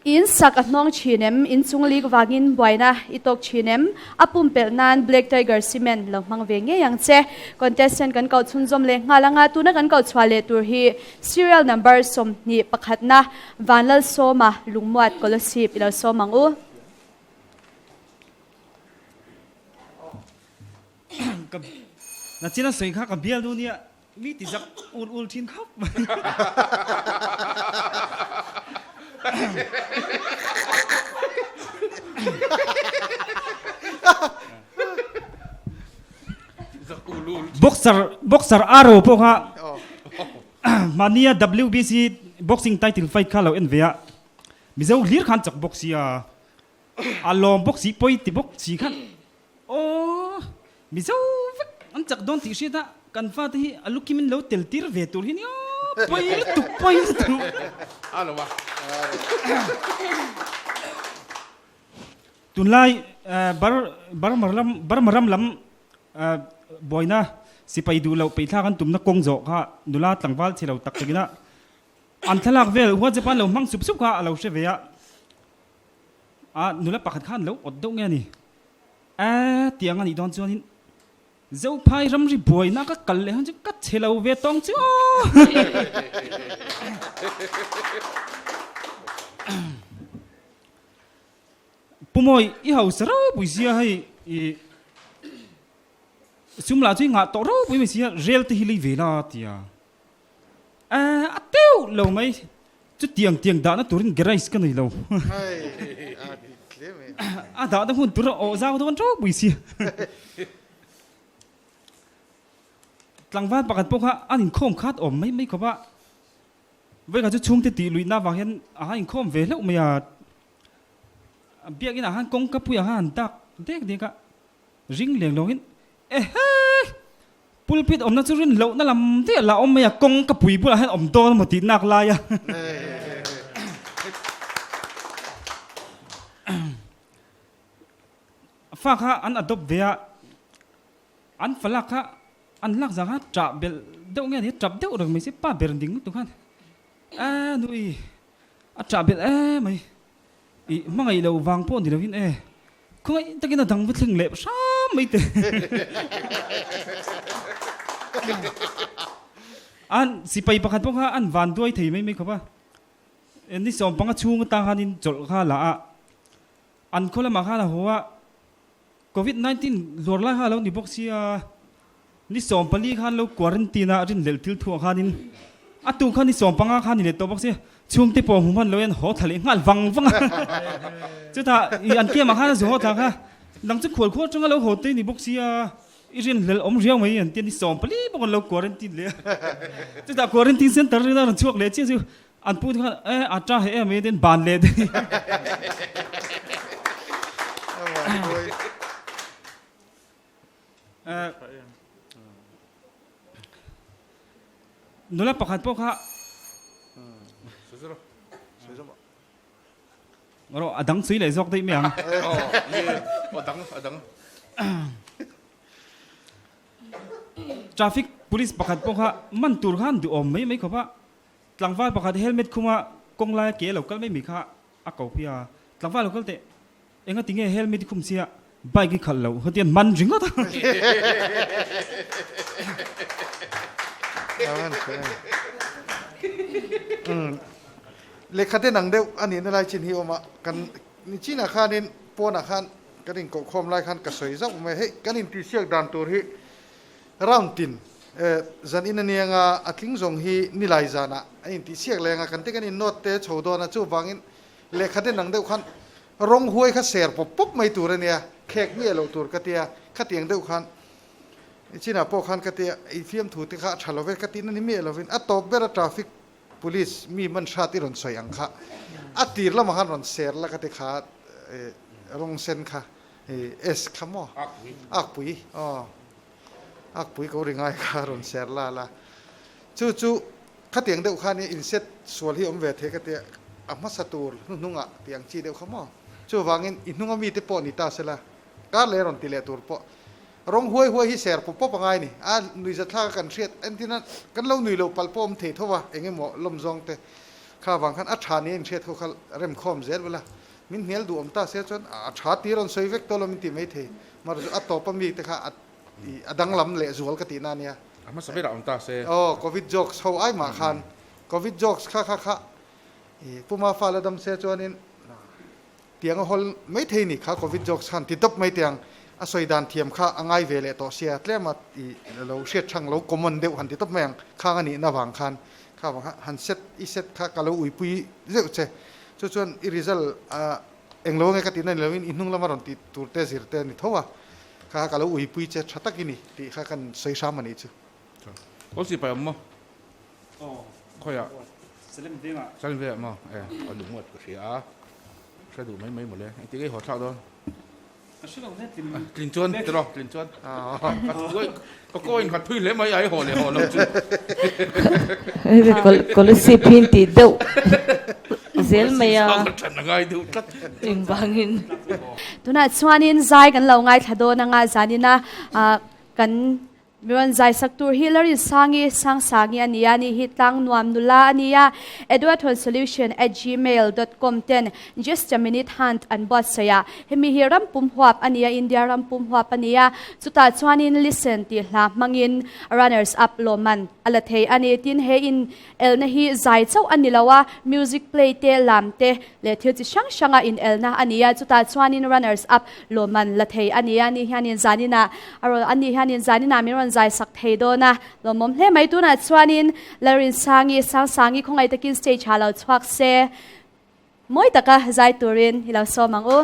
In sak a hnawng thin em? In chung lik vangin buaina i tawk thin em? A pumpelh nan Black Tiger Cement lo hmang ve ngei ang che. Contestant kan koh chhunzawm leh nghal anga tuna kan koh chhuah leh tur hi serial number 20 pakhatna Vanlalsawma Lungmuat Kolasib i lo sawm ang u. Ka Nachina sawi kha ka bial nu nia mi ti zak ul ul thin khawp mai. Boxer boxer Aro pawh kha mahnia WBC boxing title fight kha lo en ve a Mizo hlir khan chak bawk sia a lawm bawk si pawi ti bawk si khan Aw, Mizo vek an chak dawn tih hriat a, kan fate hi a lukim in lo tel tir ve tur hi nia, pawi lutuk, pawi lutuk. A lo a. Tunlai bar Burma ram Burma ram lam buaina sipai duh loh peihthlak an tumna kawng zawh kha nula tlangval chhe lo tak takin a an thlalak vel WhatsApp an lo hmang sup sup kha a lo hre ve a. A nula pakhat khan lo awt deuh nge a ni? A tiang a nih dawn chuanin Zophai ramri buaina ka kal leh han chu ka chhe lo ve tawng chu aw. Pu Mawi i hausa ropui sia hei i sum lah chu i ngah tawh ropui mai sia rel te hi lei ve la tia. A a teuh lo mai. Chutiang tiang dahna turin garage ka nei lo. A dahna hmun tur a awh zau dawn ṭeuh pui si. Tlangval pakhat pawh kha an inkhawm khat awm mai mai khawp a. Vawikhat chu chhungte tih luihna avang hian a inkhawm ve hlauh mai a. Biakinah khan kawngka puiah khan an dak dek dek a. Ring leng lawngin, Ehe! Pulpit awmna chu rin lohna lam daih la awm mai a, kawng ka pui bulah hian awm dawn emaw tih nak lai a. Fa kha an adopt ve a, an fa lak kha an lak zah kha ṭah belh deuh nge a ni, ṭap deuh reng mai se pa ber ding lutuk khan a nui a ṭah belh em mai. I hmangaih loh vang pawh ni loin e, khawngaih takin a dang va thleng leh hram mai teh. An sipai pakhat pawh kha an van duai thei mai mai khawp a, ni sawmpanga chhung atang khanin chawlh kha la a, an khaw lamah khan a haw a, Covid 19 zuar lai kha a lo ni bawk sia, ni 14 khan lo quarantine a rinhlelh thil thuah khanin a tu kha ni 15 khan ni leh tawh bawk sia, chhungte pawh hmu hman lo hian haw thla leh nghal vang vang a, chutah i an kiamah khan a zu haw thla kha nang chu khual khual atanga lo haw te ni bawk sia, i rinhlelh awm riau mai an tia ni 14 bawk an lo quarantine leh a, chutah quarantine center a rawn chhuak leh chiah chu an pu te khan e a ta he em em ban leh te nula pakhat pawh kha ro a dang sui leh zawk daih mai ang traffic police pakhat pawh kha man tur khan duhawm mai mai khawp a. Tlangval pakhat helmet khuma kawng laia ke lo kal mai mai kha a ko phei a, Tlangval lo kal teh, enga ti nge helmet i khum sia bike i khalh loh hetian man ringawt a. Lehkha den ang deuh a nihna lai chin hi awm a, kan nichinah khanin pawnah khan kan inkohkhawm lai khan ka sawi zauh mai a, hei kan intihsiak dan tur hi Round tin zan in aniang a, a tling zawng hi nilai zanah a intih siak leng a, kan te kan in note te chho dawn a, chuvangin lehkha den ang deuh khan rawng huai kha ser pawp pawp mai tur ania, khek miah loh tur ka tia, khatiang deuh khan chinah pawh khan ka tia, i fiamthu te kha a tha lo ve ka tihna ni miah lovin a tawp ber a traffic police mi man hrat i rawn sawi ang kha a tir lamah khan rawn ser la ka ti kha rawng sen kha S kha maw? Akpui. Aw. Akpui ko ri ngai kha rawn ser la la. Chu chu khatiang deuh khan in set sual hi awm ve thei ka tia a hmasa tur hnuhnungah tih ang chi deuh kha maw? Chuvangin i hnunga mite pawh ni ta sela kar leh rawn ti leh tur pawh rawng huai huai hi ser pawp pawp a ngai ni. A nuihzathlak a kan hriat entina kan lo nui lo palh pawh awm thei tho a eng emaw lawm zawng te. Kha vang khan a tha ni a inhriat ho kha rem khawm zel ula, min hnial duh awm ta se chuan a tha tir rawn sawi vek tawh lo min ti mai thei. Mahse chu a tawp a mi te kha a danglam leh zual ka tihna a nia. A hmasa berah awm ta se. Aw, Covid jokes ho ai mah khan Covid jokes kha kha kha i Puma fa la dam se chuanin tiang a hawl mai thei ni kha Covid jokes khan ti tawp mai tiang a sawi dan thiam kha a ngai ve leh tawh sia tlem a i lo hriat thang lo common deuh han ti tawp mai ang khang a nihna vang khan kha vang kha han set i set kha ka lo uipui zeuh che chu chuan i result a englo nge ka tihna ni loin i hnung lama rawn tih tur te zir te a ni tho a kha ka lo uipui che tha tak i ni tih kha kan sawi hram a nih chu. Kawl sipai awm maw? Khawiah? Salim vengah. Salim vengah maw? E, a duh ngawt ka hria a. Hre duh mai mai mawle. Engtik ei haw thlak dawn? Ka hre lo hle tlin. Tlin chuan tiraw, tlin chuan. Ka kaw in khat phui hle mai a, i haw leh haw lo chu. Kawlasi phin tih deuh zel mai a. Ka than a ngai deuh tlat. Engvangin. Tunah chuanin zai kan lo ngaithla dawn anga zanina kan Mi rawn zai sak tur hi Larin Sangi, Sangsangi a nia, ni hi tlang nuam nula a nia. Edwardhonsolution@gmail dot com ten Just a Minute Hunt an buatsaih a, hemi hi ram pum huap a nia, India ram pum huap a nia. Chutah chuanin Listen tih hla hmangin Runners Up lawmman a la thei a ni. Tin, he in Elna hi zai chauh a ni lo a, music play te, lam te leh thil chi hrang hranga inelna a ni a, chutah chuanin runners up lawmman la thei a ni a, ni hianin zaninah a rawn a ni hianin zaninah min rawn zai sak thei dawn a, lawmawm hle mai. Tunah chuanin Lalrinsangi, Sangsangi khawngaih takin stage ah lo chhuak se, mawi taka zai turin i lo sawm ang u.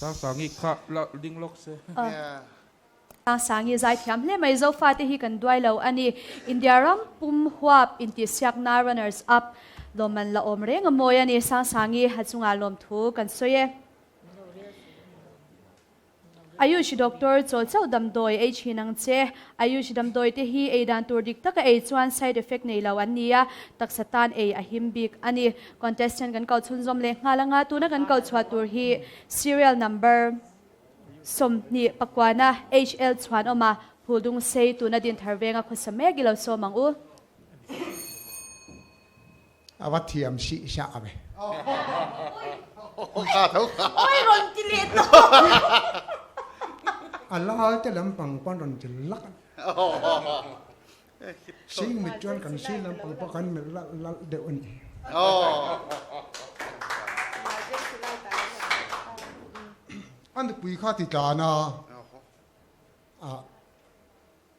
Sangsangi kha la ding lawk se. Sangsangi zaithiam hle mai Zofa te hi kan duai lo a ni. India ram pum huap intihsiakna runners up lawmman la awm reng a mawi a ni. Sangsangi a chungah lawmthu kan sawi e. Ayush doctor chawl chauh damdawi ei thin ang che. Ayush damdawi te hi ei dan tur dik taka ei chuan side effect nei lo an ni a, taksa tan ei a him bik a ni. Contestant kan kau chhunzawm leh nghal anga tuna kan kau chhuah tur hi serial number 29 HL Chhuanawma Phuldung sei tuna Dinthar venga khawsa mek i lo sawm ang u. A va thiam sih sah ve. Oi rawn ti leh tawh. A lal te lampang pawn rawn ti lak a. Sing mit chuan kan sir lampang pawh kan melh lalh lalh deuh a ni. A nupui kha ti tlan a, a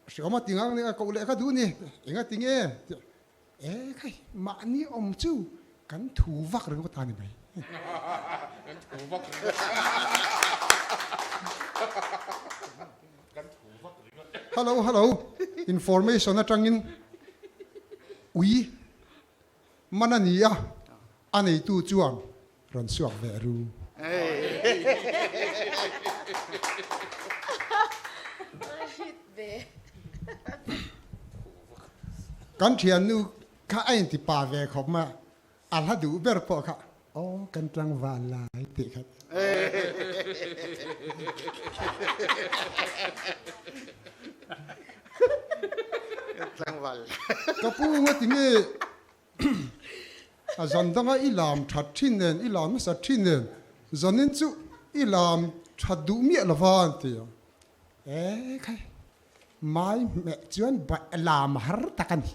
hreawm a ti ngang nia koh leh kha duh ni, enga ti nge? E khai, mahni awm chu kan thu vak ringawt a ni mai. Kan thu vak ringawt. Kan thu vak ringawt. Hello, hello, information atangin ui man a ni a, a neitu chuan rawn chhuak ve ru. Kan thiannu kha a inti pa ve khawp mai a, a hla duh ber pawh kha aw kan tlangval lai tih kha. Ka pu ngawt nge A zan danga i lam that thin nen, i lam hmasa thin nen, zanin chu i lam that duh miah lova an ti a. E khai, mai hmeh chuan lam har tak a ni.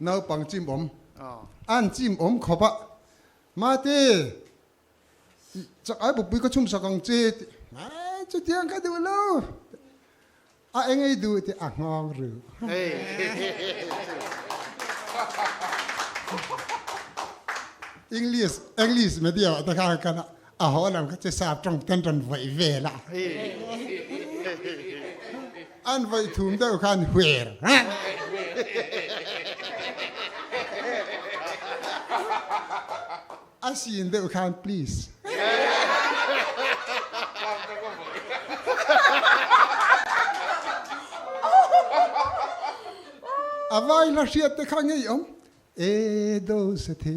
Naupang chim awm, an chim awm khawp a, Mate, Chak ai bawkpui ka chhum sak ang che tih ai chutiang ka duh lo a eng ei duh tih a nghawng ru. English English medium ah te khan kan a haw lam kha chu sap tawng ten rawn vaih vel a an vaih thum deuh khan huer A sin deuh khan please. A vai hla hriat te kha ngei awm e do se the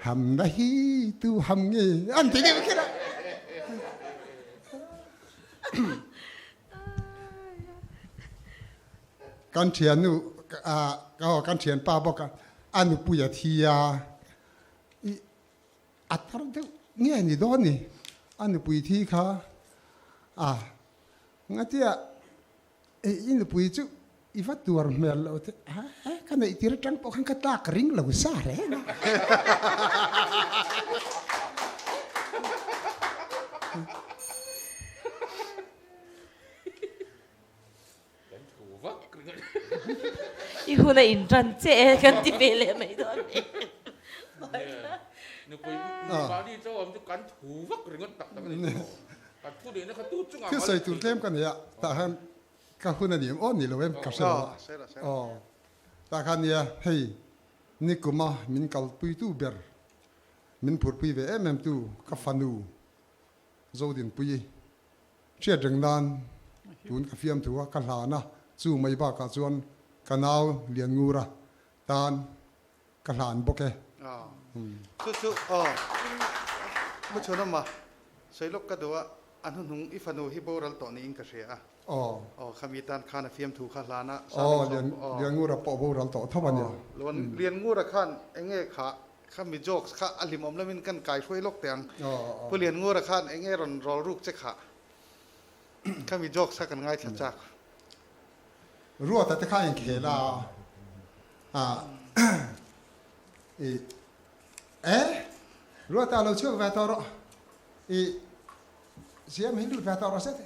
ham na hi tu ham nge an ti deuh kher a. Kan thiannu kan thianpa bawk a a nupui a thi a. I a tar deuh nge ni dawn ni? A nupui thi kha a ngatia e i nupui chu i va tuar hmel lo te a ka neih tir atang pawh khan ka tlak ring lo sa reng a. I hun a in ran che e kan ti ve leh mai dawn e. Thil sawi tur tlem ka nei a, tah khan ka hun a ni em aw ni lo em ka hre lo a. Aw tah khan nia hei nikuma min kalpuitu ber min phurpui ve em em tu ka fanu Zodinpuii Hriat reng nan tun ka fiamthu a, ka hlan a, chu mai bakah chuan ka nau Lianngura tan ka hlan bawk e. Chu chu aw mu chhun awm a, sawi lawk ka duh a, a hnuhnung i fanu hi boral tawh niin ka hria a. Aw. Aw khami tan khan a fiamthu kha hlan a, Aw Lianngura pawh boral tawh tho a nia. Aw Lianngura khan enge kha Kha mi jokes kha a hlimawm lamin kan kai hruai lawk teh ang. Pu Lianngura khan eng nge rawn rawl ruk che kha? Kha mi jokes kha kan ngaithla chak. Ruata te kha inkhel a, a i e Ruata lo chhuak ve tawh rawh i siam hi lut ve tawh rawh se te.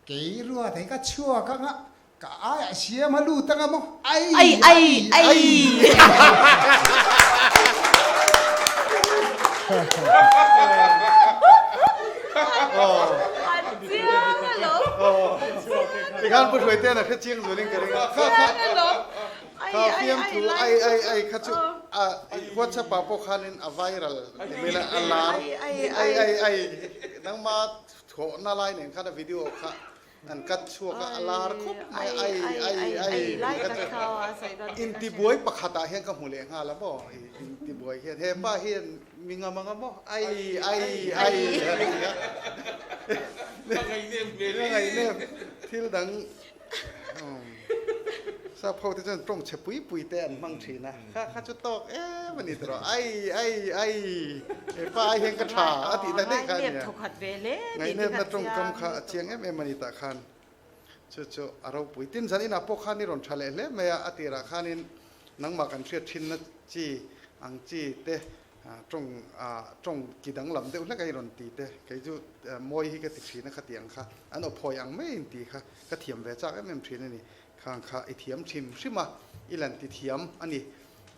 Kei ruat hi ka chhuak anga ka aiah siam a lut anga maw? Ai Ai ai ai. An chiang alawm. Tikhan Pu Hruaitean a hre chiang zualin ka ring a. Kha kha kha fiamthu ai ai ai kha chu a WhatsApp ah pawh khanin a viral ti mai la a lar ai ai ai nangma Thawhna lai nen khan a video kha an cut chhuak a, a lar khawp mai a, ai ai ai tih kha chu intibuai pakhat ah hian ka hmu leh nghal a maw, intibuai hian he pa hian mi ngam ang a maw, ai ai ai a ti a, a ngaihnem thil dang. Sap ho te chuan tawng chhe pui pui te an hmang thin a, kha kha chu tawk em a ni tawh ai ai ai he pa ai hian ka tha a tih tak daih kha a nia. Ngaihnepna tawngkam kha a chiang em em a ni tah khan chu chu a ropui. Tin zan inah pawh khan i rawn tha leh hle mai a, a tirah khanin nangmah kan hriat thinna chi ang chi te Tawng tawng ki danglam deuh hlek a i rawn ti te, kei chu mawi hi ka ti thin a khati ang kha, an aw phawi ang mai in ti kha ka thiam ve chak em em thin a ni. Khang kha i thiam hrim hrim a, i lan ti thiam a ni.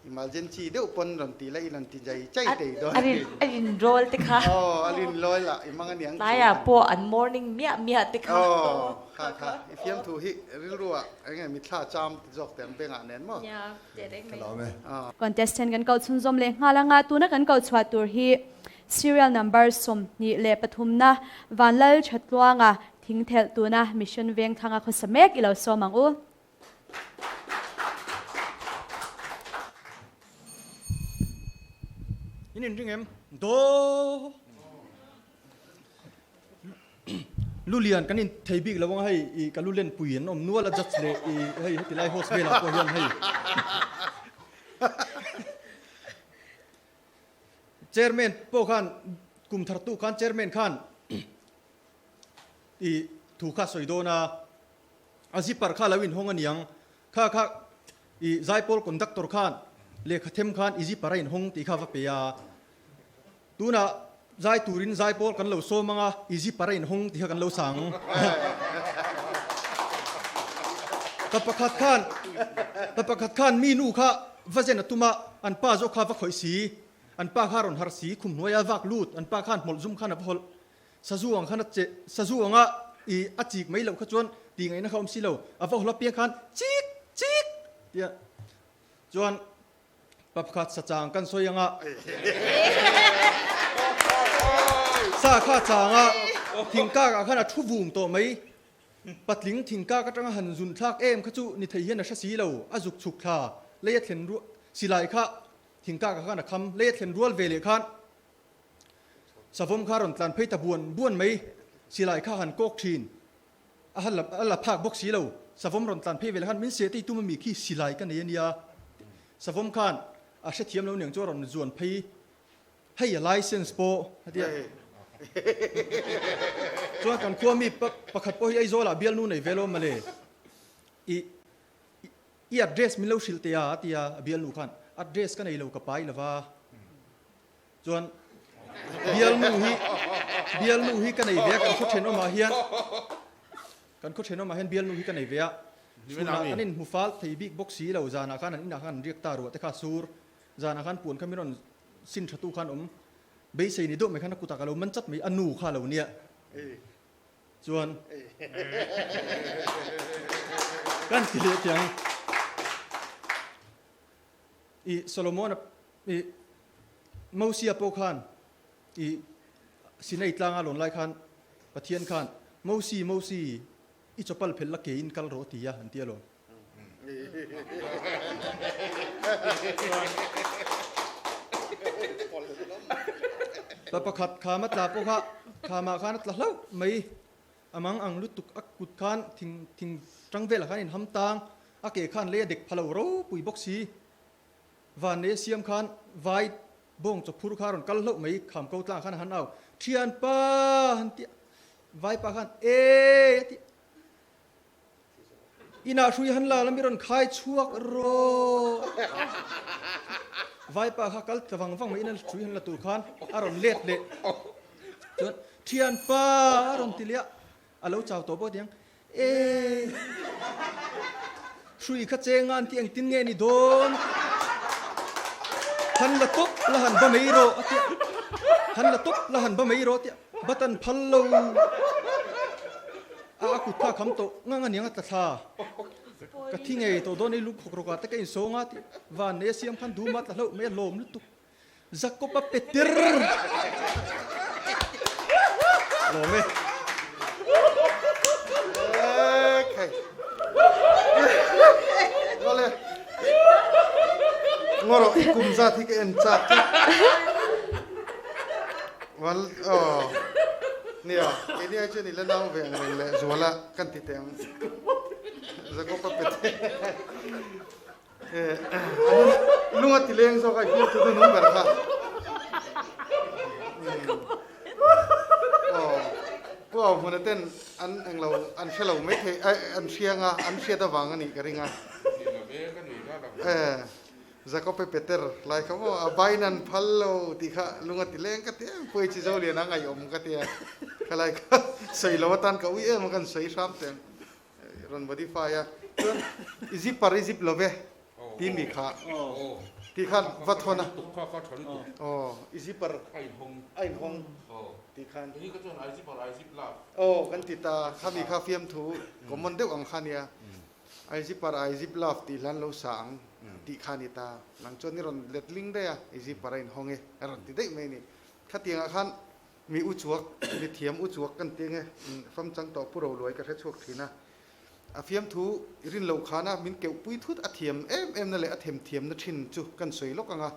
Emergency deuh pawn rawn ti la i lan ti jai chai tei dawn a ni. A rin rawl te kha. Aw, a rin lawi lah i mang a niang chu. Tlaiah pawh an morning miah miah te kha. Aw, kha kha i fiamthu hi rilruah eng nge mithla cham ti zawk te ang bengah nen maw? Nia. Contestant kan koh chhunzawm leh nghal anga tuna kan koh chhuah tur hi serial number 23 na Vanlal Thatluanga thingthelh tuna Mission Vengthanga khawsa mek i lo sawm ang u. In inring em? Daw! Lulian kan in thei bik lo anga hei i ka lulen pui an awm nual a judge leh i hei heti lai host velah pawh hian hei chairman pawh khan kum thar tu khan chairman khan i thu kha sawi dawn a a zipper kha lo inhawng aniang kha kha i zaipawl conductor khan lehkha them khan i zipper a inhawng tih kha va pe a. Tunah zai turin zai pawl kan lo sawm ang a, i zipper a inhawng tih kha kan lo sa ang. Pa pakhat khan pa pakhat khan mi nu kha va zen a tum a, an pa zawk kha va khawih si, an pa kha a rawn harh si, khum hnuaia vak lut, an pa khan hmawlh zum khan a va hawlh. Sazu ang khan a che, sazu anga i a chik mai loh kha chuan tih ngaihna kha a awm si lo, a va hawlh apiang khan chik chik tia chuan Pa pakhat sa chang kan sawi anga sa kha changa thingkak ah khan a thu vung tawh mai. Patling thingkak atanga han zun thlak em kha chu ni thei hian a hre si lo, a zuk chhuk thla lei a thlen rual silai kha thingkak ah khan a kham lei a thlen rual ve leh khan savawm kha a rawn tlan phei ta buan buan mai, silai kha han kawk thin. A ha a la phak bawk si lo. Savawm rawn tlan phei vel khan min seh tei tum ami khi silai ka nei ania. Savawm khan a hrethiam lo niang chu a rawn zuan phei hei a license pawh a ti a. Chuan kan khua mi pakhat pawh hi Aizawl ah bialnu nei ve lo mawle. I i address min lo hrilh teh a a ti a a bialnu khan address ka nei lo ka pai lova. Chuan bialnu hi bialnu hi ka nei ve a kan khaw thenawmah hian kan khaw thenawmah hian bialnu hi ka nei ve a chhunah kan inhmu fal thei bik bawk si lo zanah khan an inah khan an riak ta ruah te kha sur zanah khan puan kha min rawn sin tha tu khan awm beisei ni deuh mai khan a kutah ka lo man chat mai a nu kha lo nia chuan kan ti leh tiang I Solomon-a i Mosia pawh khan i Sinai tlanga lawn lai khan Pathian khan Mosi, Mosi, i chawpal phelh la keiin kal rawh ti a an ti alawm. Pa pakhat kham a tla pawh kha khamah khan a tla hlauh mai. A mang ang lutuk a kut khan thing thing tang velah khan inham tang, a ke khan lei a dek pha lo ropui bawk si. Van nei a siam khan vai bawng chaw phur kha a rawn kal hlauh mai, kham ko tlang khan a han au, Thianpa! han ti a, vaipa khan Eii! a ti a. Inah hrui han la la mi rawn khai chhuak rawh. Vaipa kha kal ta vang vang mai ina hrui han la tur khan a rawn let leh. Chuan thianpa a rawn ti leh a, a lo chau tawh bawk aniang. Ee hrui kha cheng a an ti engtin nge ni dawn? Han la tawp la han ba mai rawh a ti a, han la tawp la han ba mai rawh a ti a, button phal lo. A a kut kha a kham tawh ngang aniang a tla thla. Ka thi ngei tawh dawn ei lung khawk rawk ah te ka insawng a tih van nei a siam khan dum a tla hlauh mai a lawm lutuk. Jacob a pe tir. Lawm e. Ngawle. Ngawrawh i kum zat hi ka en chak tlat. Wal aw. Nia, keini ai chuan i la nau ve ang reng leh zuala kan ti teh ang. Jacob-a pete. Lung a ti leng zawk a, i fiamthu chu nung ber kha. Aw, Pu Auhmuna ten an englo an hre lo mai thei, an hriang a, an hriat avang a nih ka ring a. Jacob-a Peter lai kha maw a bain an phal lo tih kha lung a ti leng ka ti em, Puai chi zo lian a ngaihawm ka ti a, khalai kha sawi lo atan ka ui em a kan sawi hram teh ang. Rawn modify a, chuan i zipper i zip lo ve ti mi kha ti khan va thawn a, aw i zipper a inhawng ti khan aw kan ti ta kha mi kha fiamthu common deuh ang kha nia I zipper I zip love tih hlan lo sa ang tih kha ni ta nang chuan i rawn let ling daih a i zipper a inhawng e a rawn ti daih mai a ni khatiangah khan Mi u chuak, mi thiam u chuak kan ti nge, fam chang tawh pu Roluai ka hre chhuak thin a. A fiamthu rin lo khana min keuh pui thut a thiam em em na leh a them thiam na thin chu kan sawi lawk ang a.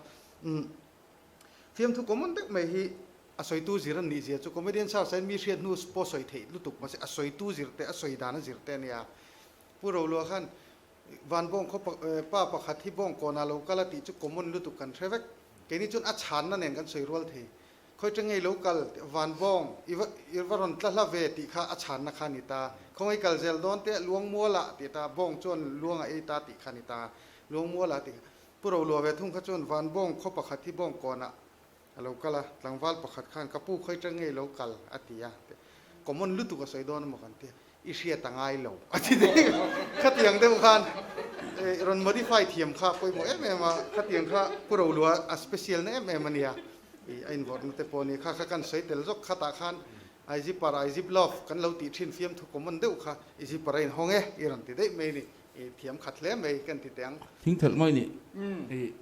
Fiamthu common deuh mai hi a sawitu zir an nih zia chu comedian search ah hian mi hriat hnu pawh sawi theih lutuk mahse a sawitu zir te a sawi dan a zir te a nia. Pu Rolua khan Van bawng khaw pa pakhat hi bawng kawnah lo kal a tih chu common lutuk kan hre vek. Keini chuan a chhanna nen kan sawi rual thei. Khawi ṭa ngei lo kal van bawng i va i va rawn tla hla ve tih kha a chhanna kha a ni ta. Khawngaih kal zel dawn teh Luangmualah tih ta, bawng chuan luang a ei ta tih kha a ni ta. Luangmualah tih kha. Pu Rolua ve thung kha chuan van bawng khaw pakhat hi bawng kawnah a lo kal a, tlangval pakhat khan ka pu khawi ṭa ngei lo kal a ti a. Common lutuk a sawi dawn emaw kan ti a. I hriat a ngai lo a ti deuh. Khatiang deuh khan rawn modify thiam kha pawimawh em em a, khatiang kha Pu Rolua a special na em em a nia, a invawrhna te pawh a ni. Kha kha kan sawi tel zawk khatah khan I zipper, I zip love kan lo tih thin fiamthu common deuh kha i zipper a inhawng e i rawn ti daih mai a ni. I thiam khat hle mai kan ti teh ang. Thing thelh mai ni. I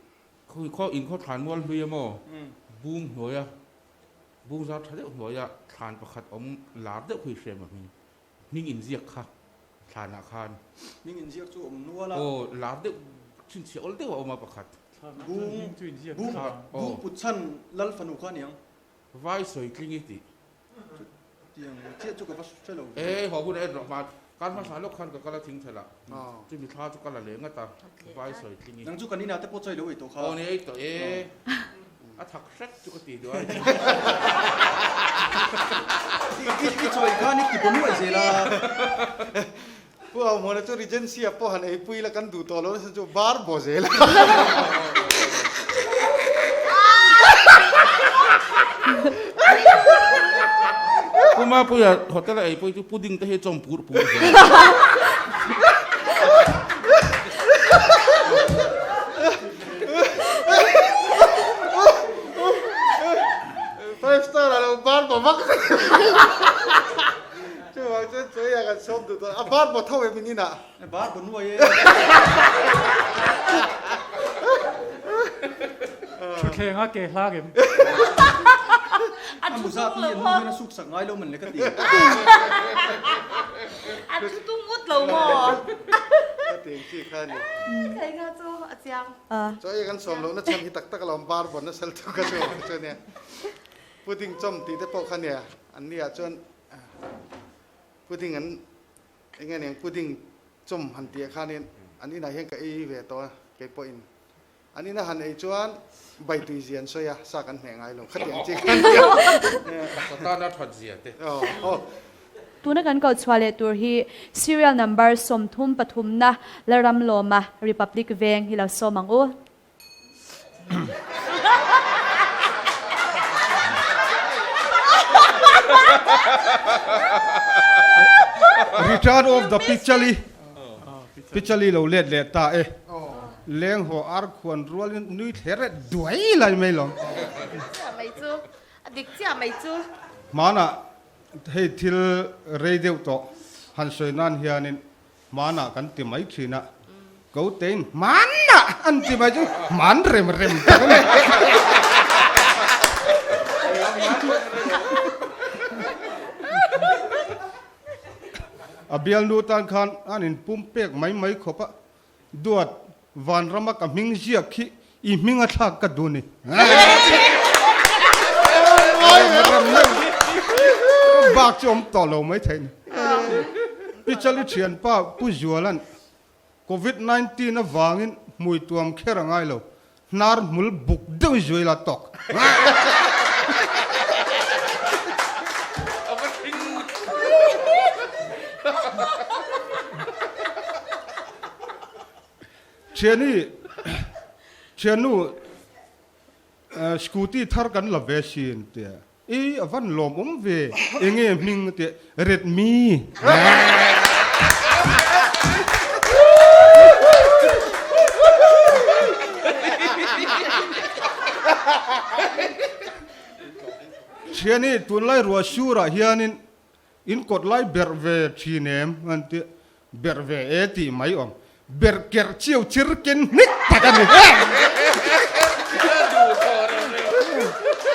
khaw inkhaw thlan mual hlui emaw bung hnuaia Bung zar tha deuh hnuaia thlan pakhat awm lar deuh khi hrem a hming. Hming inziak kha thlanah khan. Hming inziak chu awm nual a. Aw lar deuh chhinchhiah awl deuh a awm a pakhat. Bung bung bung put chhan lal fanu kha aniang. Vai sawi tling i tih. Chutiang chiah chu ka va hre lo ve. E haw hun a en rawh hma kar hmasa lawk khan ka kal a thing thelh a. Chumi thla chu ka la leh ngat a vai sawi tling i. Nang chu kan inah te pawh chawi lo ei tawh kha. Aw ni ei tawh e. A thak hrek chu ka ti duai. I chawi khan i ti paw nuai zel a. Pu Auhmuna chu Regency ah pawh han eipui la kan duh tawh lo nasa chu bar baw zel a. Pu Mapuia hotel a eipui chu pudding te hi chawm pur pur zel. Five star a lo bar baw vak chuvang chuan chawi ah kan sawm duh tawh a bar baw tho em in inah bar baw nuai e Thutthleng a ke hlak em a muza pi an nu hian a suk sak ngai lo man le ka ti a thu tung ut lo maw ka ti ang chi kha ni Thei kha chu a chiang. Chaw ei kan sawm lohna chhan hi tak tak alawm bar bawn nasa lutuk a chu chu ania. Pudding chawm tih te pawh kha nia an nia chuan pudding an eng nge niang pudding chawm han tih ah khanin an inah hian ka ei ve tawh a kei pawhin an ina han ei chuan bai tui zia an sawi a sa kan hneh ngai lo khatiang chi khan nia. Satana that zia te. Aw. Tuna kan koh chhuah leh tur hi serial number 30 pathumna Lalramlawma Republic Veng hi lo sawm ang u. Return of the Pichali Pichali lo let leh ta e. Leng haw ar khuan rualin nui thler eh duai lai mai lo. Chiah mai chu a dik chiah mai chu. Hmanah Hei thil rei deuh tawh han sawi nan hianin hmanah kan ti mai thin a, ko tein hmanah an ti mai chu hman rem rem tak a ni. A bialnu tan khan an inpum pek mai mai khawp a, Duat, Vanrama ka hming ziak khi i hming a thlak ka duh ni. Bak chu awm tawh lo mai theih ni. Pi Chali thianpa Pu Zuala'n. Covid 19 avangin hmui tuam kher a ngai lo, hnar hmul buk deuh zuai la tawk. Thiani, thiannu scooty thar kan la ve sin tia. I a van lawmawm ve, enge hming teh Redmi. Thiani tunlai ruah surah hianin in kawt lai berh ve thin em an ti, berh ve e tih mai awm, berh kerh chiu chir ken hnik tak a ni.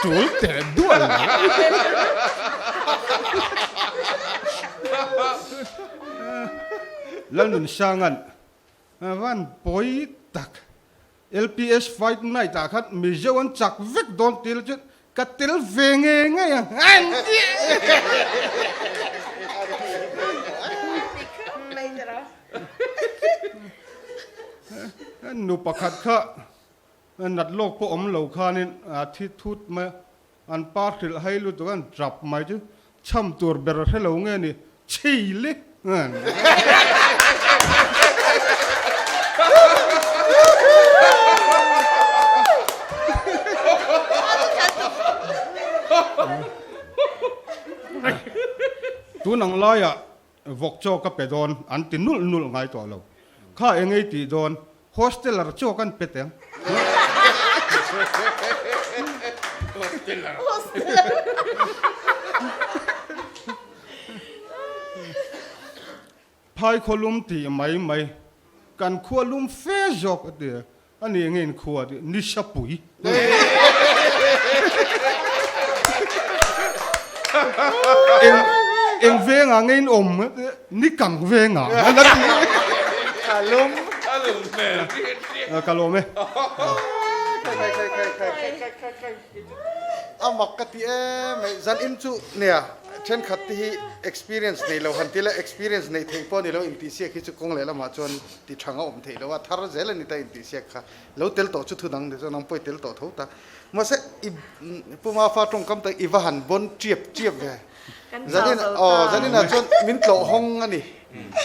Tul teh duah lo. Lalnunsanga'n van pawi tak LPS Fight Night ah khan Mizo an chak vek dawn tih la chuan ka tel ve nge ngei ang an ti. Nu pakhat kha nat lawk pawh awm lo khanin a thi thut mai a, an pa hrilh hai lutuk a, an tap mai chu chham tur ber a hre lo nge ni, chhi le. Tun ang laiah Vawk chaw ka pe dawn an ti nulh nulh ngai tawh lo. Kha eng ei tih dawn, hosteler chaw kan pe teng. Phai khaw lum tih mai mai, kan khua lum fe zawk a ti a, a ni eng in khua tih, nisa pui. Eng eng vengah nge in awm a ti, ni kang vengah a la ti. A lum. A lum hmel. Ka lawm e. A mak ka ti em mai, zan in chu nia thenkhat te hi experience nei lo han ti la, experience neih theih pawh ni lo intihsiak hi chu kawng leh lamah chuan ti thang a awm theih lo a, thar zel a ni ta intihsiak kha. Lo tel tawh chu thu dang ni chuan nang pawh i tel tawh tho ta. Mahse i Puma fa tawngkam tak i va han bawn tiap tiap ve. Zanin aw zaninah chuan min tlawh hawng a ni.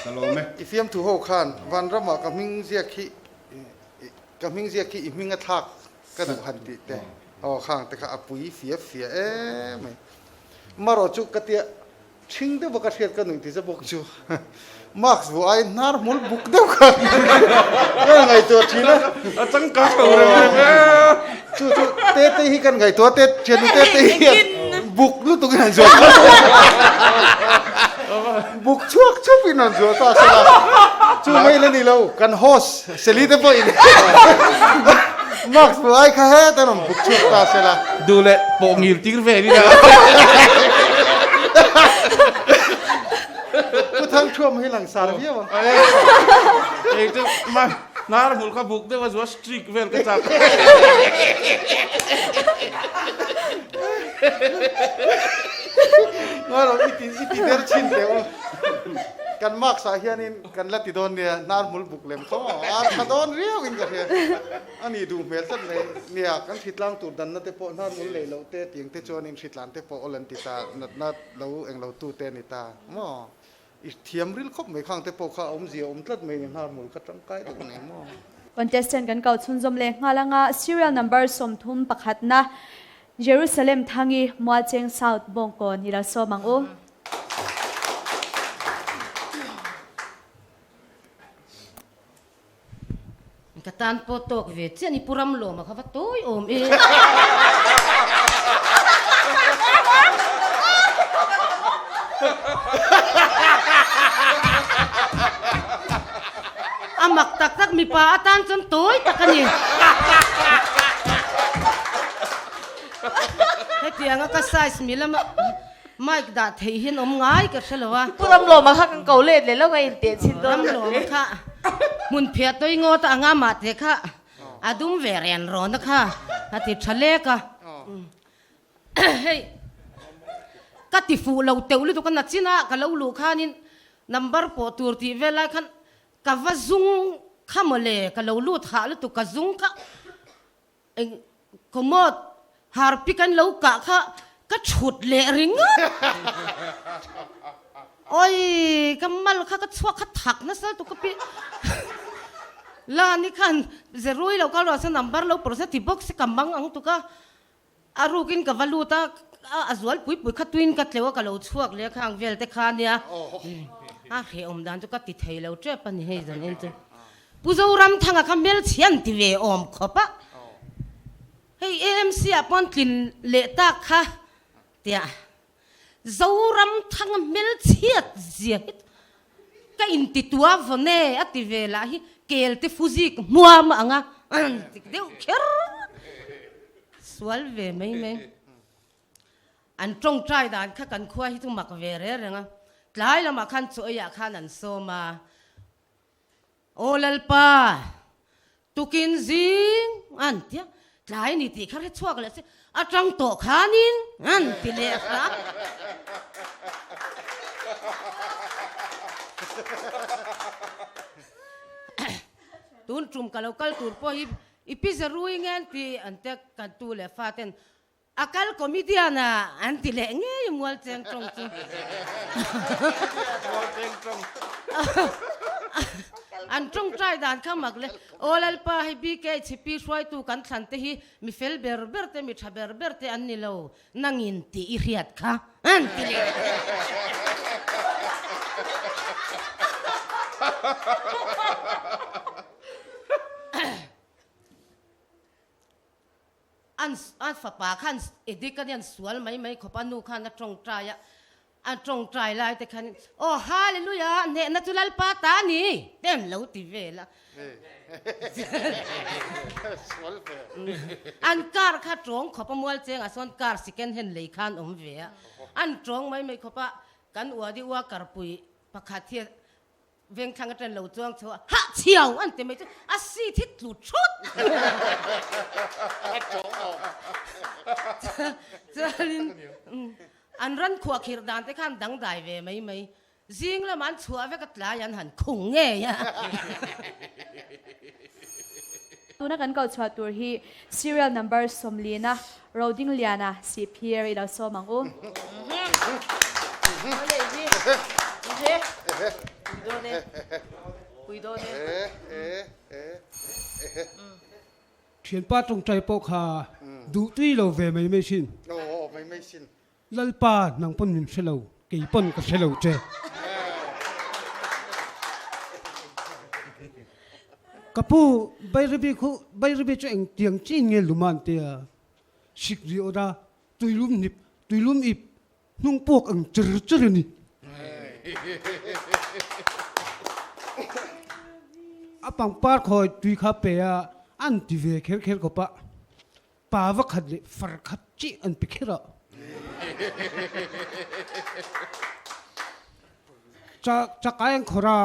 Ka lawm e. I fiamthu ho khan Vanramah ka hming ziak hi ka hming ziak hi i hming a thlak ka duh han tih te aw khang te kha a pui fia fia em mai. Marawh chu ka tia Ṭhing deuh a ka hriat ka nuih ti che bawk chu mask vuah aiin hnar hmul buk deuh kha ka ngaihtuah ṭhin a. A changkang lo reng reng e. Chu chu Tete hi kan ngaihtuah te ṭhiannu Tete hian buk lutuk in an zuah ta buk chhuak chhup in an zuah ta sela chu mai la ni lo kan host Seli te pawhin mask vuah ai kha heta rawn buk chhuak ta sela. Duh leh pawh ngil tir ve ni a. Pu Thangthuam hi lang sar viau ang. Kei chu ma hnar hmul kha buk deuh a zua streak vel ka chak. Ngailo i ti i ti der chhin teh u. Kan mask ah hianin Kan la ti dawn nia, hnar hmul buk lem khaw a tha dawn riau in ka hria. A nih duh hmel tlat mai nia, kan hritlang tur danna te pawh hnar hmul lei loh te tiang te chuanin hritlan te pawh awl an ti ta, natna lo eng lo tu te a ni ta maw? I thiam ril khawp mai khang te pawh kha a awmzia a awm tlat mai ni, hnar hmul kha tangkai deuh nei maw? Contestant kan kau chhunzawm leh nghal anga serial number 30 pakhatna Jerusalem Thangi Mualcheng South Bawngkawn i lo sawm ang u. Ka tan pawh tawk ve chiah ni Pu Ramlawma kha va tawi awm e. A mak tak tak mipa atan chuan tawi tak a ni. Hetianga ka size mi lama Mic dah theih hian awm ngai ka hre lo a. Pu Ramlawma kha kan ko let leh lo a inteh chhin dawn. Ramlawma kha hmun phiah tawi ngawt a anga mah te kha a dum ve ren rawn a kha a ti tha lek a. Hei ka ti fuh lo teuh lutuk a nachin a ka lo luh khanin number pawh tur tih vel lai khan. Ka va zung kha mawle, ka lo lut hah lutuk ka zung kha eng commode harpic an lo kah kha ka thut leh ringawt. Awi ka mal kha ka chhuak kha thak nasa lutuk ka pi Lani khan zerui lo kal rawh se number lo pawh se ti bawk se ka mang ang tuk a. A rukin ka va lut a, a zual pui pui kha tuin ka tleuh a, ka lo chhuak leh a khang vel te kha nia. A hrehawm dan chu ka ti thei lo tep a ni hei zan en chu. Pu Zoramthanga kha hmelchhe an ti ve awm khawp a, hei AMC ah pawn tlin leh tak kha tiah Zoramthanga hmelchhiat zia hi ka inti tua vawn e a ti ve lah hi kel te fuzik hmuam ang a ti deuh kher sual ve mai mai. An tawngtai dan kha kan khua hi chu mak ve reng reng a, tlai lamah khan chaw eiah khan an sawm a. Aw Lalpa, tukin zing an ti a, tlai ni tih kha hre chhuak leh se, a tang tawh khanin an ti leh hram. Tun tum ka lo kal tur pawh hi i pi zarui nge an ti an tia kan tu leh fa ten A kal comedian a an ti leh ngei mual cheng tawng chu. An tawngtai dan kha mak le. Aw Lalpa hei BKHP hruaitu kan thlan te hi mi fel ber ber te mi tha ber ber te an ni lo nangin tih i hriat kha an ti leh. An a fapa khan Edik a nia an sual mai mai khawp a, nu khan a tawngtai a, a tawngtai lai te khan aw Hallelujah hnehna chu Lalpa ta a ni te an lo ti vel a. An car kha tawng khawp a mual chengah sawn car second hand lei khan awm ve a, an tawng mai mai khawp a, kan uadi ua karpui pakhat hi Vengthlang aṭan lo chuang chho a, hah chhiau an ti mai chu a seat hi tlu thut. Chuanin an ran khuah khirh dan te khan dangdai ve mai mai. Zing lamah an chhuah vek a tlai an han khung ngei a. Tuna kan koh chhuah tur hi serial number sawmlina Rodingliana Sihphir i lo sawm ang u. Thianpa tawngtai pawh kha duh tui lo ve mai mai sin. Lalpa nang pawn min hre lo, kei pawn ka hre lo che. Ka pu, Bairabi khu, Bairabi chu eng tiang chin nge lum a an ti a, sik ri awt a, tuilum hnip, tuilum ip hnung puak ang chir chir a ni. A pangpar khawi tui kha pe a, an ti ve kher kher khawp a. Pa va khat leh far khat chih an pe kher a. Cha chakai an khawr a,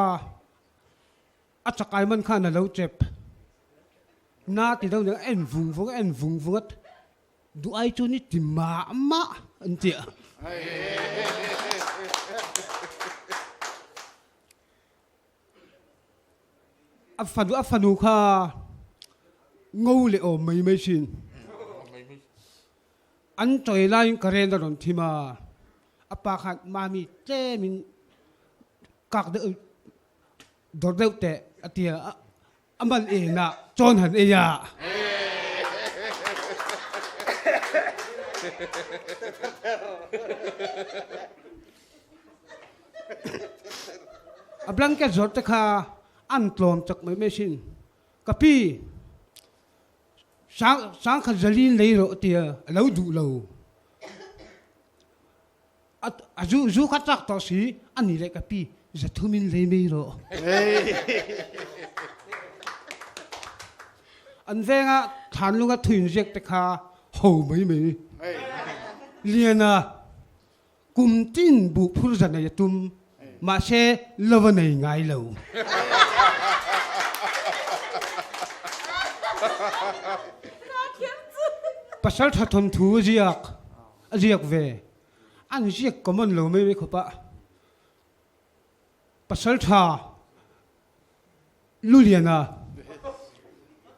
a chakai man khan a lo chep. Na ti deuh nen a en vung vung a en vung vung a, duh ai chu ni ti mah mah an ti a. A fanu a fanu kha ngo leh awm mai mai thin. An chawi laiin current a rawn thim a, a pa khan mami tlemin kak deuh dawr deuh teh a ti a, a man enah chawn han ei a. A blanket zawrh te kha an tlawm chak mai mai sin. Ka pi, sang sangkhat zalin lei rawh tia a lo duh lo. A a zu zu kha chak tawh si, a ni leh ka pi, zathumin lei mai rawh. An venga thlanlunga thuin ziak te kha ho mai mai. Liana Kum tin buh phur za nei a tum, mahse lo a nei ngai lo. Pasal tha thawnthu a ziak, a ziak ve. An ziak common lo mai mai khawp a. Pasal tha. Luliana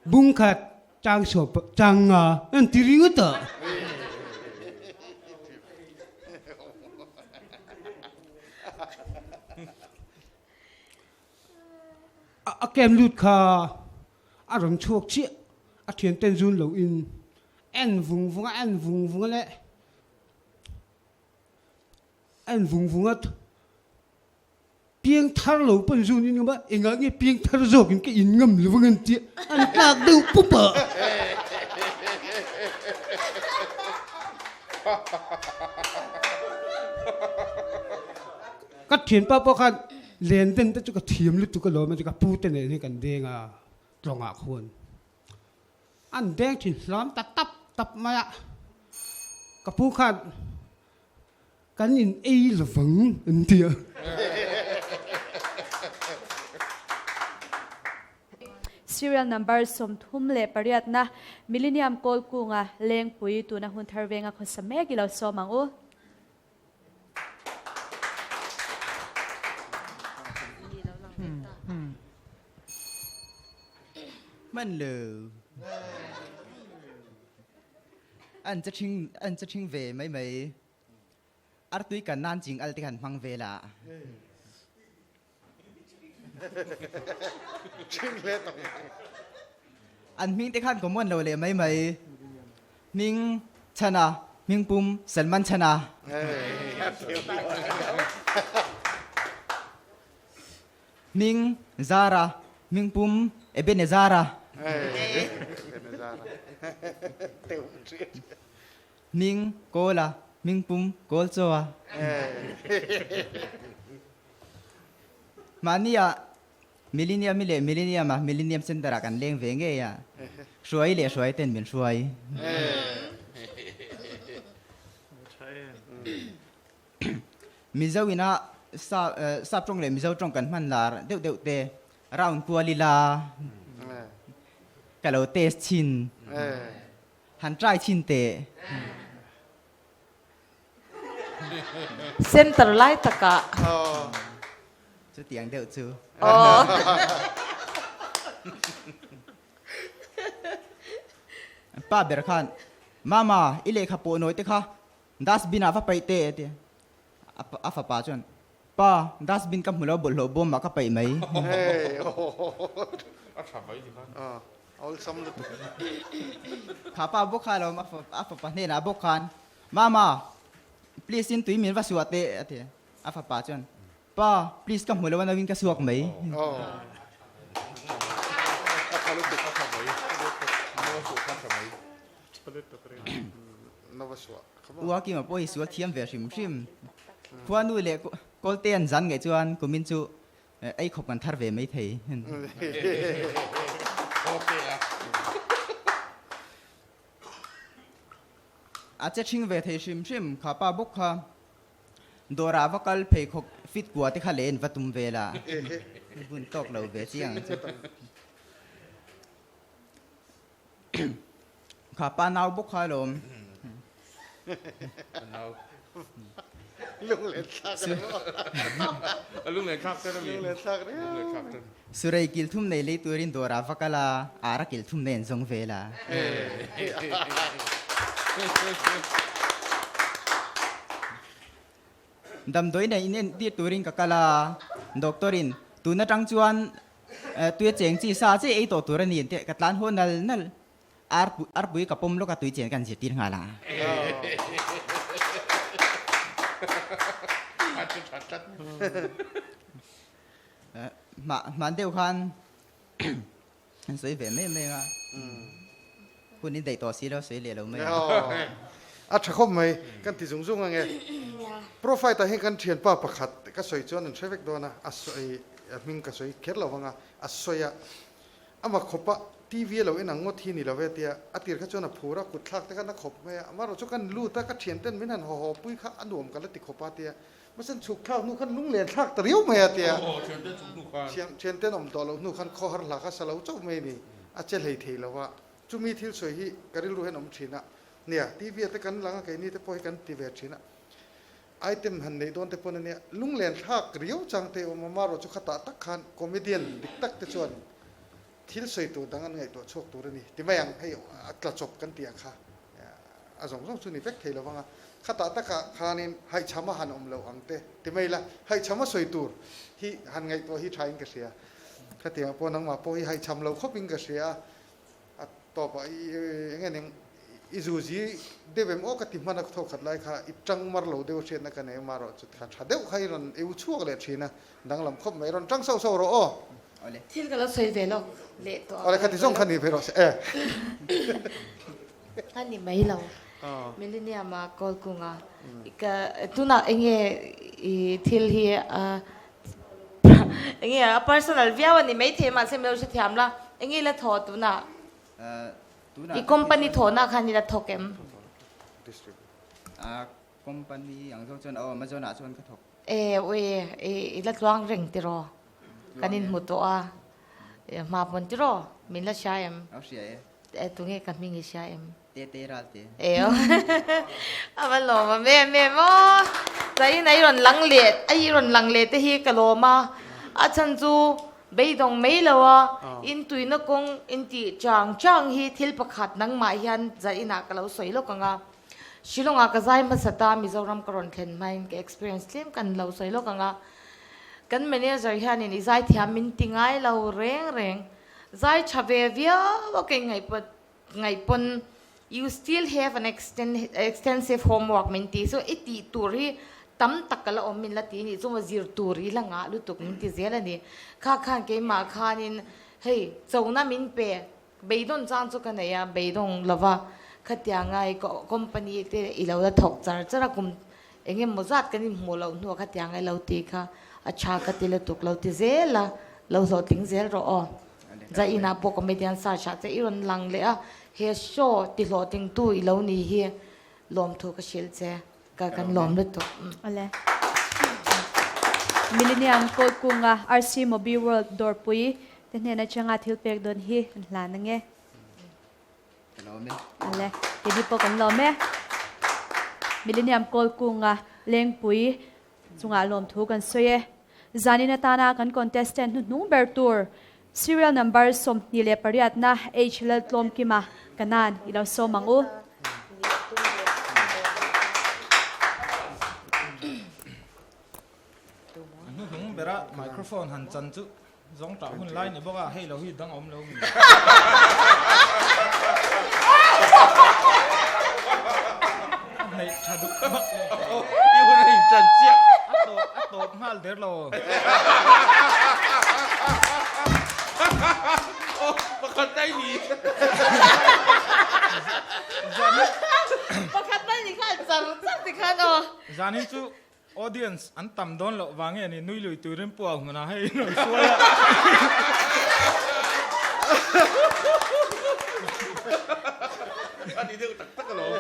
bung khat chang sawp chang nga an ti ringawt a. A kem lut kha a rawn chhuak chiah a thian ten zun lo in en vung vung a en vung vung a leh en vung vung a Piang thar lo pawn zun in ngam a, engah nge piang thar zawk in ka in ngam lo vang an tia, an tlak deuh pup a. Ka thianpa pawh khan len den te chu ka thiam lutuk alawm a ti, ka pu te nen hian kan deng a, tlawngah khuan an deng thin hlam ta tap tap mai a, ka pu khan Kan in ei lovang an ti a. Serial number 38 na Millenium Kawl kunga Lengpui tuna hun thar venga khawsa mek i lo sawm ang u. Hman lo. An che ṭhing an che ṭhing ve mai mai. Artui kan nan ching al te khan hmang ve la. Ṭhing hle tak. An hming te khan common lo leh mai mai. Hming Chana, hming pum Salman Chana. Hming Zara, hming pum Ebenezara. Hming Kawla, hming pum Kawlchawa. Mahni ah Millennium i leh Millennium ah Millennium Center ah kan leng ve ngei a, hruai leh hruai ten min hruai. Mizo ina sap tawng leh Mizo tawng kan hman lar deuh deuh te round kual ila ka lo test chhin han try chhin teh. Center lai takah. Chutiang deuh chu. Pa ber khan Mama i lehkha pawh nawi te kha Dustbin ah va paih teh a ti. A fapa chuan, Pa, dustbin ka hmu lo, bawlhhlawh bawm ah ka paih mai. A tha mai ti khan. Awlsam lutuk. Kha pa bawk kha lo, a fapa hnenah bawk khan, Mama, please in tui min va suah teh a ti. A fapa chuan, Pa, please ka hmu lo a nauin ka suak mai. A tha lutuk, a tha mai. Nova suah kha a tha mai. Ua Kima pawh hi sual thiam ve hrim hrim. Khuanu leh Kawlte an zan ngaih chuan kumin chu ei khawp kan thar ve mai thei. A che ṭhing ve thei hrim hrim kha pa bawk kha dawrah va kal pheikhawk fit kua te kha len va tum ve la hun tawk lo ve chiang ang chu. Kha pa nau bawk kha alawm. Nau. Lunglen thlak a ni maw? A lunglen thlak ten a mi. Lunglen thlak riau. Lunglen thlak ten. Surei kil thum nei lei turin dawrah va kal a, ara kil thum nei an zawng vel a. Damdawi nei in entir turin ka kal a, doctor in tun atang chuan Tui a cheng chi sa che ei tawh tur a ni tih ka tlan haw nal nal. Ar arpui ka pawm lawk a tui chen kan zirtir nghal a. Hman deuh khan an sawi ve mai mai a. Hun in daih tawh si lo sawi leh lo mai a. A tha khawp mai kan ti zung zung ange. Profile ah hian kan thianpa pakhat ka sawi chuan an hre vek dawn a, a sawi a hming ka sawi kher lo vang a, a sawi a, ama khawpa TV a lo en ang ngawt hi ni lo ve tia a tir kha chuan a phur a, kut thlak te khan a khawp mai a, amaherawh chu kan lut a, ka thian ten min han haw haw pui kha a nuam ka la ti khawp a tia, mahse chhuk thlak hnu khan lunglen thlak ta riau mai a tia, thian ten awm tawh loh hnu khan khawhar hla kha sa lo chauh mai a ni, a che hlei thei lo a, chumi thil sawi hi ka rilru hian awm thin a, nia TV ah te kan lang a keini te pawh hi kan ti ve thin a. Item han neih dawn te pawn ania lunglen thlak riau chang te awm a, marawh chu khatah tak khan comedian dik tak te chuan. Thil sawi tur dang an ngaihtuah chhuak tur a ni. Ti mai ang, hei a tla chawp kan tih ang kha a zawng zawng chu ni vek thei lo vang a, khatah takah khanin haihchham a han awm loh ang te ti mai la, haihchham a sawi tur hi han ngaihtuah hi thain ka hria. Khatiangah pawh nangmah pawh hi haihchham lo khawpin ka hria a, a tawpah i eng nge ning i zuzi deuh em aw ka ti hman a thawk khat lai kha i tang mar lo deuh hriatna ka nei amarawh chu kha tha deuh kha i rawn eu chhuak leh thin a, danglam khawp mai rawn tang sauh sauh rawh aw. Awle. Thil ka lo sawi ve lawk leh tawh a. Awle khati zawng kha ni ve rawh se e. A ni mai lo. Millennium a call kung a. Ka tunah enge i thil hi a enge a personal viau a ni maithei mahse min lo hrethiam la. Enge i la thaw tunah? I company thawhna khan i la thawk em? Company ang zawng chuan aw Amazon ah chuan ka thawk. E ui i la tluang reng tiraw? Kan inhmu tawh a, hma pawn tiraw? Min la hria em? Lo hria e. E tunge ka hming i hria em? Te te ral te. E aw a va lawm awm em em aw. Zain a i rawn lang leh a i rawn lang leh te hi ka lawm a, a chhan chu beidawng mai lo a, in tuina kawng in tih chang chang hi thil pakhat nangmah hian zainah ka lo sawi lawk ang a. Shillong-ah ka zai hmasa ta, Mizoram ka rawn thlen hmain ka experience tlem kan lo sawi lawk ang a. Kan manager hianin i zai thiam min ti ngai lo reng reng. Zai tha ve viau a kei ngaih pawn you still have an extensive homework min ti. So i tih tur hi tam tak ka la awm min la ti nih chu maw zir tur i la ngah lutuk min ti zel a ni. Kha khan keimah khanin hei chona min pe Beidawn chang chu ka nei a, beidawng lova khatianga i company te i lo la thawk char char a, kum eng emaw zat kan inhmuh loh hnuah khatianga i lo ti kha a tha ka ti lutuk lo ti zel a, lo hlawhtling zel rawh aw. Zainah pawh comedian search ah che i rawn lang leh a, he show ti hlawhtlingtu i lo ni hi lawmthu ka hrilh che. Ka kan lawm lutuk. Awle. Millennium Code kunga RC Mobi World dawrpui te hnen atanga thil pek dawn hi an hlan ange. Ka lawm e. Awle. Keini pawh kan lawm e. Millennium Code kunga Lengpui chungah lawmthu kan sawi e. Zanin atana kan contestant hnuhnung ber tur Serial number 28 na H Laltlawmkima Kanan i lo sawm ang u. Hnuhnung bera microphone han chan chu zawng tah hun lai ni bawk a, hei lo hi dang awm lo mi. Neih tha duh vak lo. I hun a inchan chiah. A tawp nghal der lo. Pakhat na i ni. Pakhat na i ni khan char char ti khan aw. Zanin chu audience an tam dawn loh vang nge ni nui lui turin pu au hmunah hei in rawn hruai a. A ni deuh tak tak alawm.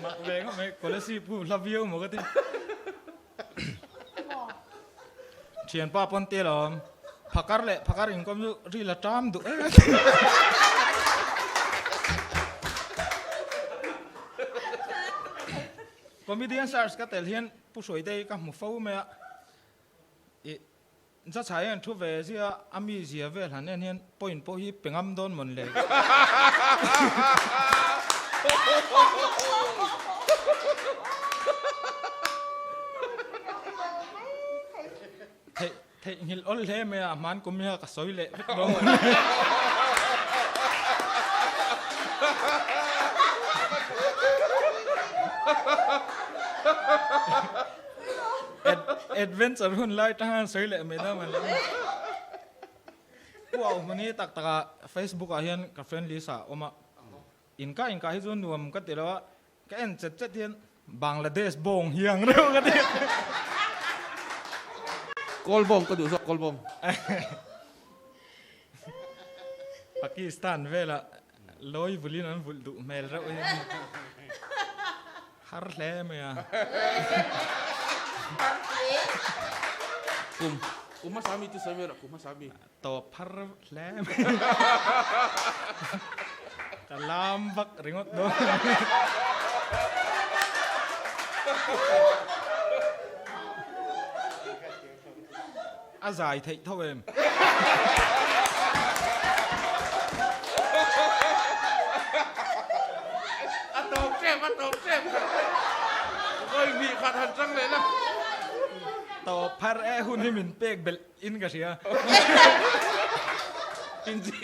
Mak ve ngawt mai, Kolasib pu hla viau maw ka ti. Thianpa pawn te lawm, phakar leh phakar inkawm chu ril a ṭam duh em. Comedian search ka tel hian Pu Hruaitei ka hmu fo mai a, ih Zachhai hian thu ve zia a mi zia vel han en hian point pawh hi pe ngam dawn mawn le. Theih theihnghilh awl hle mai a, hman kum hian ka sawi leh vek dawn mawn le. Adventure hun lai tang hian sawi leh mai dawn mawn le. Pu Au Hmuni tak takah Facebook ah hian ka friend list ah a awm a, inka inka hi chu nuam ka ti lo a, ka en chet chet hian Bangladesh bawng hi ang reuh ka ti. Kawl bawng ka duh zawk kawl bawng. Pakistan velah lawi vulin an vulh duh hmel reuh hi har hle mai a. Kum kum hmasa mi chu sawi mai rawh kum hmasa mi. Tawp har hle mai. Ka lam vak ringawt dawn. A zai theih tho em? A tawp tep, a tawp tep. Vawi hnih khat han chang leh la. Tawp phar e hun hi min pek belh in ka hria.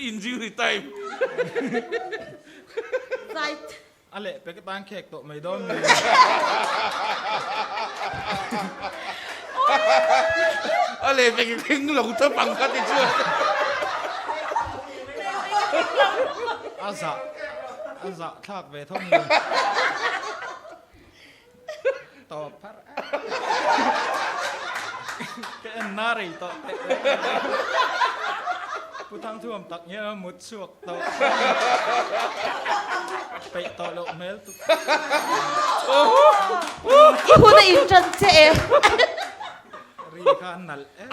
Injury time. Right. A leh pek atan khek tawh mai dawn ni. A leh pek i thleng lo tawp ang kha ti chuan. A zah a zah thlak ve tho ni. Tawp phar a. Ka en na rei tawh teh. Pu Thangthuam tak hian a mut chhuak tawh. Peih tawh loh hmel tuk. I hun a in tan che e. Ri kha an nalh em.